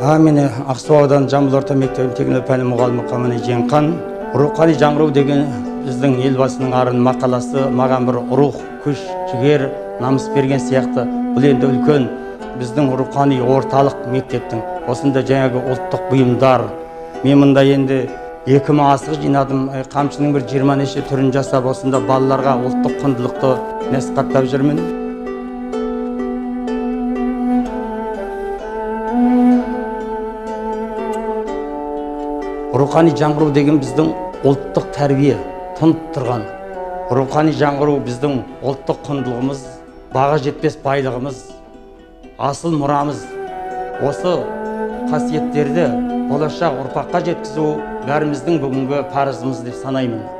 Мен Ақсу ауданы Жамбыл орта мектебінің технология пәні мұғалімі Қамани Жеңқан. Рухани жаңғыру деген біздің Елбасының арын мақаласы маған бір рух, күш, жігер, намыс берген сияқты. Бұл енді үлкен біздің рухани орталық мектептің. Осында жаңағы ұлттық бұйымдар. Мен мында енді 2000 асық жинадым, қамшының бір 20 неше түрін жасап, осында балаларға ұлттық құндылықты насихаттап жүрмін. Рухани жаңғыру деген біздің ұлттық тәрбие, тұнып тұрған. Рухани жаңғыру біздің ұлттық құндылығымыз, баға жетпес байлығымыз, асыл мұрамыз. Осы қасиеттерді болашақ ұрпаққа жеткізу бәріміздің бүгінгі парызымыз деп санаймын.